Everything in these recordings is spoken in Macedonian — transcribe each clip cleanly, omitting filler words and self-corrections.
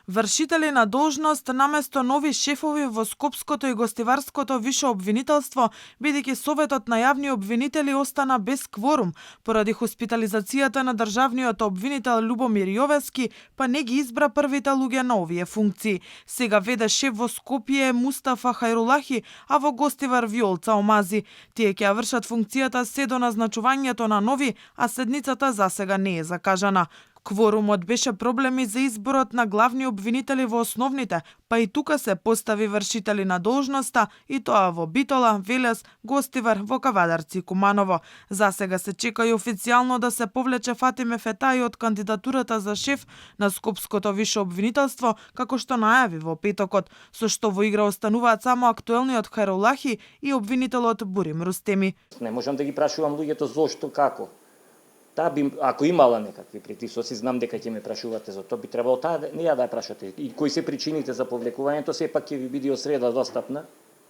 Вршители на должност наместо нови шефови во Скопското и Гостиварското висше обвинителство, бидејќи Советот на јавни обвинители остана без кворум поради хоспитализацијата на државниот обвинител Љубомир Јовески, па не ги избра првите луѓе на овие функции. Сега веде шеф во Скопје Мустафа Хајрулахи, а во Гостивар Виолца Омази. Тие ќе ја вршат функцијата се до назначувањето на нови, а седницата засега не е закажана. Кворумот беше проблеми за изборот на главни обвинители во основните, па и тука се постави вршители на должноста, и тоа во Битола, Велес, Гостивар, во Кавадарци и Куманово. Засега се чека и официјално да се повлече Фатиме Фетај од кандидатурата за шеф на Скопското висше обвинителство, како што најави во петокот, со што во игра остануваат само актуелниот Хајрулахи и обвинителот Бурим Рустеми. Не можам да ги прашувам луѓето зошто, како. Таа би, ако имала некакви притисоци, знам дека ќе ме прашувате за тоа, би требало таа не ја да ја прашате. И кои се причините за повлекувањето, сепак ќе ви биде од среда достапна.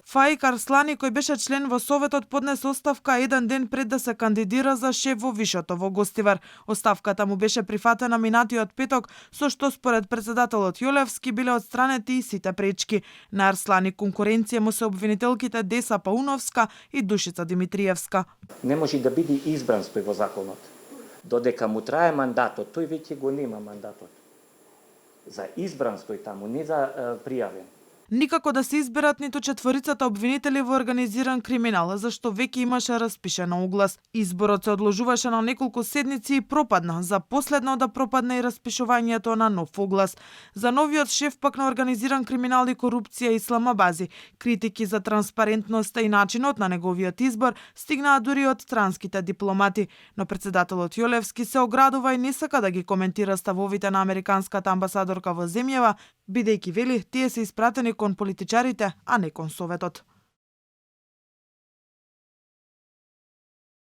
Фаик Арслани, кој беше член во Советот, поднесе оставка еден ден пред да се кандидира за шеф во Вишето во Гостивар. Оставката му беше прифатена минатиот петок, со што според председателот Јолевски биле отстранети и сите пречки. На Арслани конкуренција му се обвинителките Деса Пауновска и Душица Димитриевска. Не може да биде избран стој во законот. Додека му трае мандатот, тој веќе го нема мандатот. За избран стој таму, не за пријавен. Никако да се изберат ниту четворицата обвинители во организиран криминал, зашто веќе имаше распишен оглас. Изборот се одложуваше на неколку седмици и пропадна, за последно да пропадне и распишувањето на нов оглас. За новиот шеф пак на организиран криминал и корупција Ислам Абази, критики за транспарентноста и начинот на неговиот избор стигнаа дури од странските дипломати, но председателот Јолевски се оградува и не сака да ги коментира ставовите на американската амбасадорка во земјава, бидејќи вели тие се испратени кон политичарите, а не кон Советот.